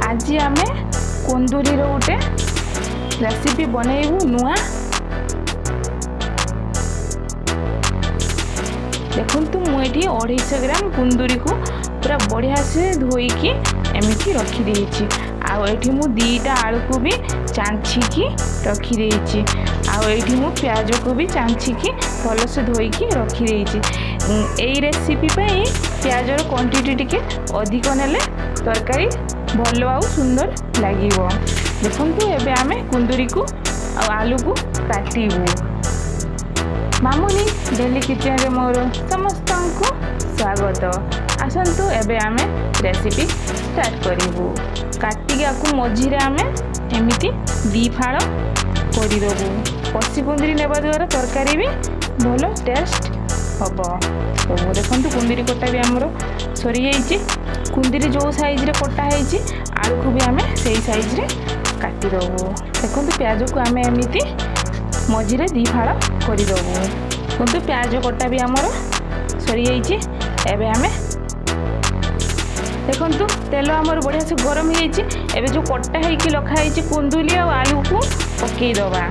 ଆଜି ଆମେ କୁନ୍ଦୁରିର ଗୋଟେ ରେସିପି ବନେଇବୁ ନୂଆ। ଦେଖନ୍ତୁ, ମୁଁ ଏଠି 250 ଗ୍ରାମ କୁନ୍ଦୁରିକୁ ପୁରା ବଢ଼ିଆ ସେ ଧୋଇକି ଏମିତି ରଖିଦେଇଛି। ଆଉ ଏଠି ମୁଁ 2ଟା ଆଳୁକୁ ବି ଚାଞ୍ଛିକି ରଖିଦେଇଛି। ଆଉ ଏଇଠି ମୁଁ ପିଆଜକୁ ବି ଚାଞ୍ଛିକି ଭଲସେ ଧୋଇକି ରଖିଦେଇଛି। ଏଇ ରେସିପି ପାଇଁ ପିଆଜର କ୍ୱାଣ୍ଟିଟି ଟିକେ ଅଧିକ ନେଲେ ତରକାରୀ ଭଲ ଆଉ ସୁନ୍ଦର ଲାଗିବ। ଦେଖନ୍ତୁ, ଏବେ ଆମେ କୁନ୍ଦୁରିକୁ ଆଉ ଆଳୁକୁ କାଟିବୁ। ମାମୁନି ଡେଲି କିଚେନରେ ମୋର ସମସ୍ତଙ୍କୁ ସ୍ୱାଗତ। ଆସନ୍ତୁ, ଏବେ ଆମେ ରେସିପି ଷ୍ଟାର୍ଟ କରିବୁ। କାଟିକି ଆକୁ ମଝିରେ ଆମେ ଏମିତି 2 ଫାଳ କରିଦେବୁ। କଷି କୁନ୍ଦୁରି ନେବା ଦ୍ୱାରା ତରକାରୀ ବି ଭଲ ଟେଷ୍ଟ ହେବ। ସବୁ ଦେଖନ୍ତୁ, କୁନ୍ଦୁରି କଟା ବି ଆମର ସରିଯାଇଛି। କୁନ୍ଦୁରି ଯେଉଁ ସାଇଜ୍ରେ କଟା ହେଇଛି, ଆଳୁକୁ ବି ଆମେ ସେଇ ସାଇଜ୍ରେ କାଟିଦେବୁ। ଦେଖନ୍ତୁ, ପିଆଜକୁ ଆମେ ଏମିତି ମଝିରେ 2 ଫାଳ କରିଦେବୁ। କିନ୍ତୁ ପିଆଜ କଟା ବି ଆମର ସରିଯାଇଛି। ଏବେ ଆମେ ଦେଖନ୍ତୁ, ତେଲ ଆମର ବଢ଼ିଆ ସେ ଗରମ ହେଇଯାଇଛି। ଏବେ ଯେଉଁ କଟା ହେଇକି ରଖା ହେଇଛି କୁନ୍ଦୁଲି ଆଉ ଆଳୁକୁ ପକେଇଦେବା।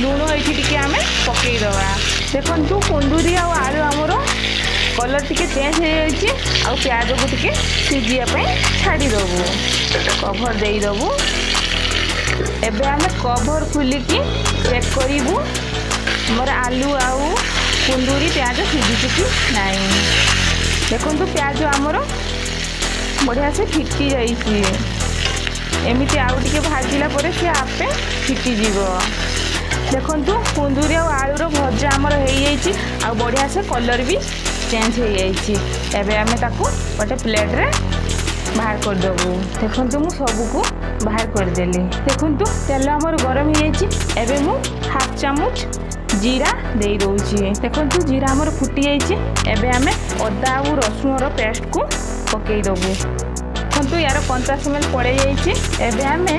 ଲୁଣ ଏଇଠି ଟିକେ ଆମେ ପକେଇଦେବା। ଦେଖନ୍ତୁ, କୁନ୍ଦୁରି ଆଉ ଆଳୁ ଆମର କଲର୍ ଟିକେ ଚେଞ୍ଜ ହେଇଯାଇଛି। ଆଉ ପିଆଜକୁ ଟିକେ ସିଝିବା ପାଇଁ ଛାଡ଼ିଦେବୁ, କଭର୍ ଦେଇଦେବୁ। ଏବେ ଆମେ କଭର୍ ଖୋଲିକି ଚେକ୍ କରିବୁ, ଆମର ଆଲୁ ଆଉ କୁନ୍ଦୁରି ପିଆଜ ସିଝିଛି କି ନାହିଁ। ଦେଖନ୍ତୁ, ପିଆଜ ଆମର ବଢ଼ିଆ ସେ ଫିଟି ଯାଇଛି। ଏମିତି ଆଉ ଟିକେ ଭାଜିଲା ପରେ ସେ ଆପେ ଫିଟିଯିବ। ଦେଖନ୍ତୁ, କୁନ୍ଦୁରି ଆଉ ଆଳୁର ଭଜା ଆମର ହେଇଯାଇଛି ଆଉ ବଢ଼ିଆ ସେ କଲର୍ ବି ଚେଞ୍ଜ ହେଇଯାଇଛି। ଏବେ ଆମେ ତାକୁ ଗୋଟେ ପ୍ଲେଟ୍ରେ ବାହାର କରିଦେବୁ। ଦେଖନ୍ତୁ, ମୁଁ ସବୁକୁ ବାହାର କରିଦେଲି। ଦେଖନ୍ତୁ, ତେଲ ଆମର ଗରମ ହେଇଯାଇଛି। ଏବେ ମୁଁ ହାଫ୍ ଚାମଚ ଜିରା ଦେଇଦେଉଛି। ଦେଖନ୍ତୁ, ଜିରା ଆମର ଫୁଟି ଯାଇଛି। ଏବେ ଆମେ ଅଦା ଆଉ ରସୁଣର ପେଷ୍ଟକୁ ପକେଇଦେବୁ। ଦେଖନ୍ତୁ, ୟାର କଞ୍ଚା ସ୍ମେଲ୍ ପଳେଇ ଯାଇଛି। ଏବେ ଆମେ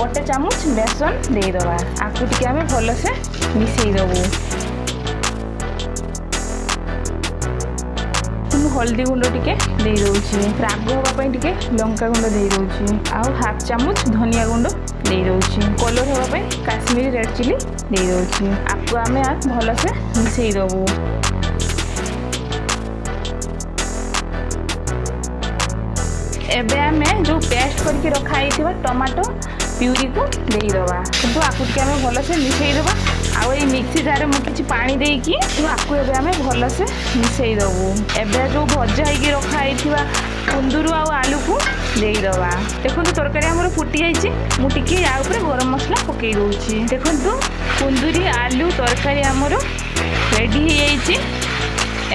1 ଚାମଚ ବେସନ ଦେଇଦେବା। ଆକୁ ଟିକେ ଆମେ ଭଲସେ ମିଶେଇ ଦେବୁ। ମୁଁ ହଳଦୀ ଗୁଣ୍ଡ ଟିକେ ଦେଇଦେଉଛି। ରାଗ ହେବା ପାଇଁ ଟିକେ ଲଙ୍କା ଗୁଣ୍ଡ ଦେଇଦେଉଛି ଆଉ ହାଫ୍ ଚାମଚ ଧନିଆ ଗୁଣ୍ଡ ଦେଇଦେଉଛି। କଲର୍ ହେବା ପାଇଁ କାଶ୍ମୀରୀ ରେଡ଼୍ ଚିଲି ଦେଇଦେଉଛି। ଆକୁ ଆମେ ଭଲସେ ମିଶେଇ ଦେବୁ। ଏବେ ଆମେ ଯେଉଁ ପେଷ୍ଟ କରିକି ରଖା ହେଇଥିବା ଟମାଟୋ ପ୍ୟୁରିକୁ ଦେଇଦେବା। କିନ୍ତୁ ଆକୁ ଟିକେ ଆମେ ଭଲସେ ମିଶେଇ ଦେବା। ଆଉ ଏଇ ମିକ୍ସି ଜାରରେ ମୁଁ କିଛି ପାଣି ଦେଇକି ଆକୁ ଏବେ ଆମେ ଭଲସେ ମିଶେଇ ଦେବୁ। ଏବେ ଯେଉଁ ଭଜା ହେଇକି ରଖା ହେଇଥିବା କୁନ୍ଦୁରୁ ଆଉ ଆଳୁକୁ ଦେଇଦେବା। ଦେଖନ୍ତୁ, ତରକାରୀ ଆମର ଫୁଟି ଯାଇଛି। ମୁଁ ଟିକେ ୟା ଉପରେ ଗରମ ମସଲା ପକେଇ ଦେଉଛି। ଦେଖନ୍ତୁ, କୁନ୍ଦୁରି ଆଲୁ ତରକାରୀ ଆମର ରେଡ଼ି ହେଇଯାଇଛି।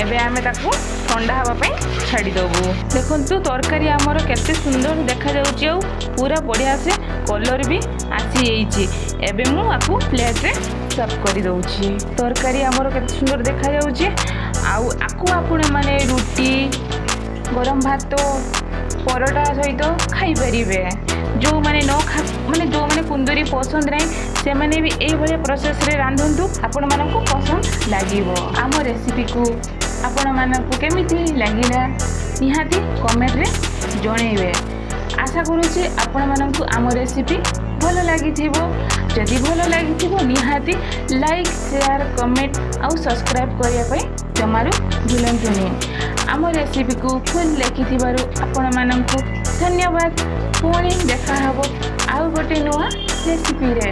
ଏବେ ଆମେ ତାକୁ ଥଣ୍ଡା ହେବା ପାଇଁ ଛାଡ଼ିଦେବୁ। ଦେଖନ୍ତୁ, ତରକାରୀ ଆମର କେତେ ସୁନ୍ଦର ଦେଖାଯାଉଛି ଆଉ ପୁରା ବଢ଼ିଆ ସେ କଲର୍ ବି ଆସିଯାଇଛି। ଏବେ ମୁଁ ଆକୁ ପ୍ଲେଟ୍ରେ ସର୍ଭ କରିଦେଉଛି। ତରକାରୀ ଆମର କେତେ ସୁନ୍ଦର ଦେଖାଯାଉଛି। ଆଉ ଆକୁ ଆପଣମାନେ ରୁଟି, ଗରମ ଭାତ, ପରଟା ସହିତ ଖାଇପାରିବେ। ଯେଉଁମାନେ ନ ଖା ମାନେ ଯେଉଁମାନେ କୁନ୍ଦୁରି ପସନ୍ଦ ନାହିଁ, ସେମାନେ ବି ଏଇଭଳିଆ ପ୍ରୋସେସ୍ରେ ରାନ୍ଧନ୍ତୁ, ଆପଣମାନଙ୍କୁ ପସନ୍ଦ ଲାଗିବ। ଆମ ରେସିପିକୁ ଆପଣମାନଙ୍କୁ କେମିତି ଲାଗିଲା, ନିହାତି କମେଣ୍ଟରେ ଜଣେଇବେ। ଆଶା କରୁଛି ଆପଣମାନଙ୍କୁ ଆମ ରେସିପି ଭଲ ଲାଗିଥିବ। ଯଦି ଭଲ ଲାଗିଥିବ, ନିହାତି ଲାଇକ୍, ସେୟାର, କମେଣ୍ଟ ଆଉ ସବସ୍କ୍ରାଇବ୍ କରିବା ପାଇଁ ଜମାରୁ ଭୁଲନ୍ତୁନି। ଆମ ରେସିପିକୁ ଫୁଲ୍ ଦେଖିଥିବାରୁ ଆପଣମାନଙ୍କୁ ଧନ୍ୟବାଦ। ପୁଣି ଦେଖାହେବ ଆଉ ଗୋଟେ ନୂଆ ରେସିପିରେ।